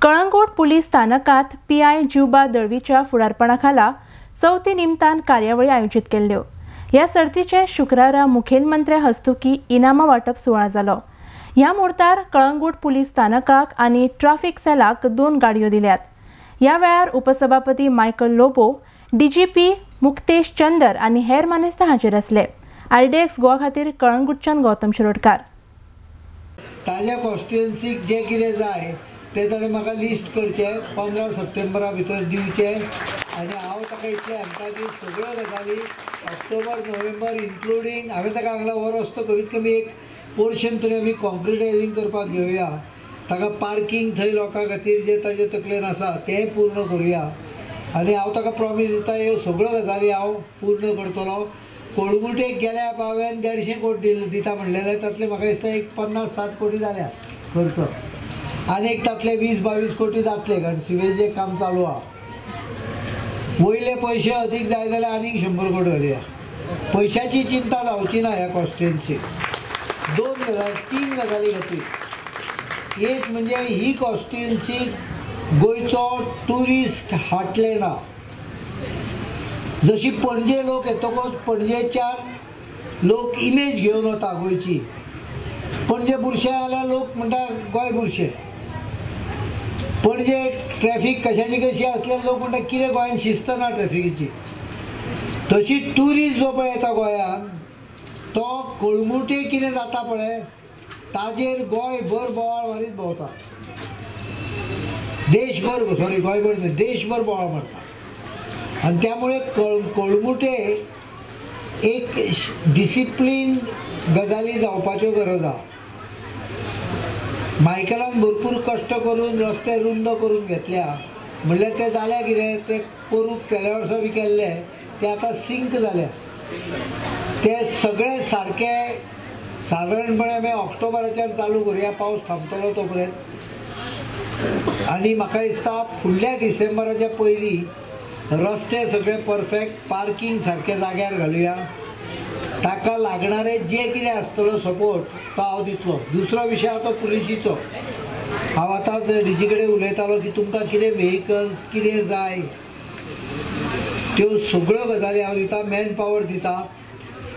Calangute police स्थानकात PI Jivba दळवीच्या फुडारपणाखाला चवथी निमतान कार्यावळी आयोजीत केल्ल्यो. ह्या सर्तीचे शुक्रारा मुखेलमंत्र्या हस्तुकी इनामां वांटप सुवाळो जालो. ह्या मुहूर्तार कळंगूट पुलीस स्थानकाक आनी ट्राफिक सेलाक 2 गाडयो दिल्यात. ह्या वेळार उपसभापती मायकल लोबो, डीजीपी मुक्तेश चंदर आनी हेर मानेस्त हाजीर आसले. आरडीएक्स गोवा खातीर कळंगूटच्यान गौतम शिरोडकार. ताज्या कॉन्स्टिट्युएन्सीक जें कितें जाय तें ताणें म्हाका लिस्ट करचें, 15 सप्टेंबरा भितर दिवचें आनी हांव ताका इतलें सांगता की सगळ्यो गजाली ऑक्टोबर नोव्हेंबर इन्क्लुडींग हांवें ताका सांगलां हो रस्तो कमीत कमी एक पोर्शन तरी आमी कॉन्क्रिटायजींग करपाक घेवया, ताका पार्कींग थंय लोकां खातीर जें ताजे तकलेन आसा तें पूर्ण करुया आनी हांव ताका प्रॉमीस दिता ह्यो सगळ्यो गजाली हांव पूर्ण करतलो. कळंगुटेक गेल्या हांवें 150 कोटी दिता म्हणलेलें, तातले म्हाका दिसता एक 50-60 कोटी जाल्या खर्च आनी एक तातले 20-22 कोटी जातले कारण सिवेजेचें काम चालू आहा. वयले पयशे अदीक जाय जाल्यार आनीक 100 कोटी घालया. पयशाची चिंता जावची ना ह्या कॉन्स्टिट्युएन्सीक. 2 गजाली 3 गजाली खातीर, एक म्हणजे ही कॉन्स्टिट्युएन्सी गोंयचो ट्युरिस्ट हार्टलँड आहा. जशी पणजे लोक येतकच पणजेच्यान लोक इमेज घेवन वता गोंयची. पणजे बुरशें जाल्यार लोक म्हणटा गोंय बुरशें, पणजे ट्रॅफीक कशाची कशी आसल्यार लोक म्हणटा कितें गोंयान शिस्त ना ट्रॅफिकेची. तशी ट्युरिस्ट जो पळय येता गोंयान तो कळंगुटे कितें जाता पळय ताजेर गोंयभर बोवाळ मारीत भोंवता, देशभर, सॉरी गोंयभर न्हय, देशभर बोवाळ मारता. आनी त्यामुळे कळंगुटे एक डिसिप्लीन गजाली जावपाच्यो गरज आहा. मायकलान भरपूर कश्ट करून रस्ते रुंद करून घेतल्या, म्हणल्यार ते जाल्या कितें ते पोरूं पेल्या वर्सा बी केल्ले ते आतां सिंक जाल्या. ते सगळे सारके सादारणपणे आमी ऑक्टोबराच्यान चालू करुया, पावस थांबतलो तो पर्यंत. आनी म्हाका दिसता फुडल्या डिसेंबराच्या पयलीं रस्ते सगळे परफेक्ट, पार्किंग सारकें जाग्यार घालुया, ताका लागणारे जे कितें आसतलो सपोर्ट तो हांव दितलो. दुसरो विशय आहा तो पुलिशीचो. हांव आतांच डीजी कडेन उलयतालो की तुमकां कितें व्हेकल्स कितें जाय त्यो सगळ्यो गजाली हांव दिता, मॅन पावर दिता.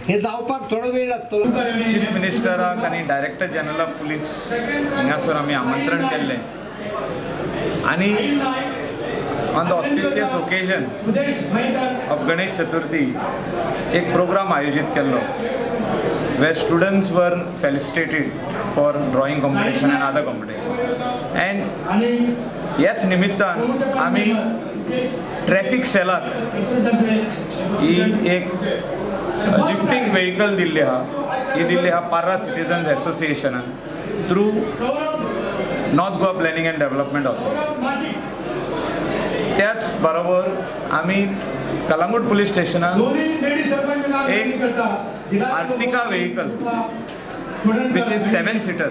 हें जावपाक थोडो वेळ लागतलो. चीफ मिनिस्टराक आनी डायरेक्टर जनरल ऑफ पुलीस हांगासर आमी आमंत्रण केल्लें आनी on the auspicious occasion of Ganesh Chaturthi एक प्रोग्राम आयोजित केल्लो where students were felicitated for drawing competition and other competition. And ह्याच निमित्तान आमी ट्रॅफिक सेलाक ही एक लिफ्टिंग व्हेकल दिल्ली आहा, ही दिल्ली आहा Parra citizens association through North Goa planning and development authority. त्याच बरोबर आमी कलंगूट पुलीस स्टेशनान एक Ertiga vehicle which is 7 seater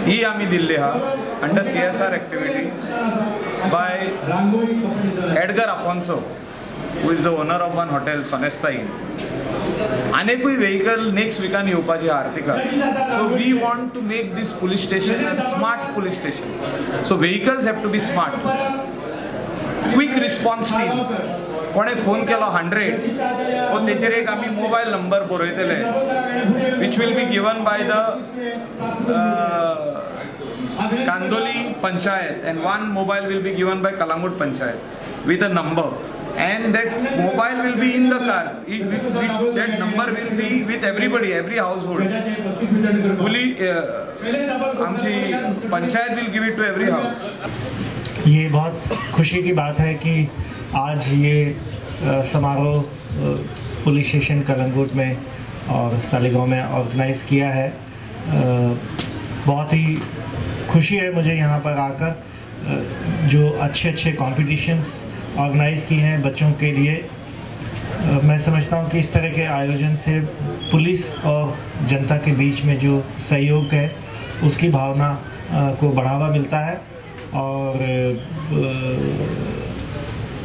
ही आमी दिल्ली आहा under CSR activity by Edgar Afonso who is the owner of one hotel Sonesta Inn. आनेकूय vehicle next विकान येवपाची आहा Ertiga. So we want to make this police station a smart police station. So vehicles have to be smart. Quick response team, कोणें phone केलो 100 वो तेचेर एक आमी mobile number बरयतले which will be given by the Candolim panchayat and one mobile will be given by Calangute panchayat with a number, and that mobile will be in the car. That number will be with everybody, every household. Police, आमची panchayat will give it to every house. ये बहुत खुशी की बात है कि आज ये समारोह police station Calangute में और सालीगांव में ऑर्गेनाइज़ किया है. बहुत ही खुशी है मुझे यहाँ पर आकर जो अच्छे अच्छे कॉम्पिटिशन्स ऑर्गेनाइज़ किए हैं बच्चों के लिए. मैं समझता हूँ कि इस तरह के आयोजन से पुलिस और जनता के बीच में जो सहयोग है उसकी भावना को बढ़ावा मिलता है और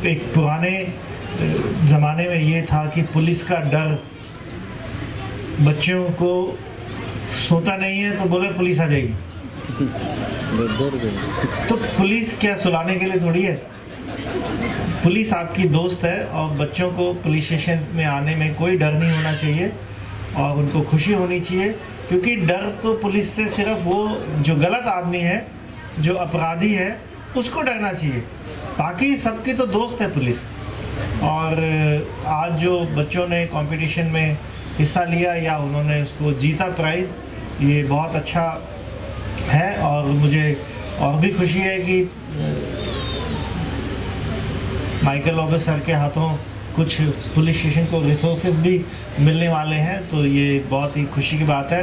एक पुराने ज़माने में ये था कि पुलिस का डर बच्चों को सोता नहीं है तो बोले पुलिस आ जाएगी। तो पुलिस क्या सुलाने के लिए थोड़ी है? पुलिस आपकी दोस्त है और बच्चों को पुलिस स्टेशन में आने में कोई डर नहीं होना चाहिए और उनको खुशी होनी चाहिए, क्योंकि डर तो पुलिस से सिर्फ वो जो गलत आदमी है, जो अपराधी है, उसको डरना चाहिए, बाकी सबकी तो दोस्त है पुलिस। और आज जो बच्चों ने कंपटीशन में हिस्सा लिया या उन्होंने उसको जीता प्राइज़, ये बहुत अच्छा है। और मुझे और भी खुशी है कि माइकल लोबो सर के हाथों कुछ पुलिस स्टेशन को रिसोर्सेज भी मिलने वाले हैं, तो ये बहुत ही खुशी की बात है।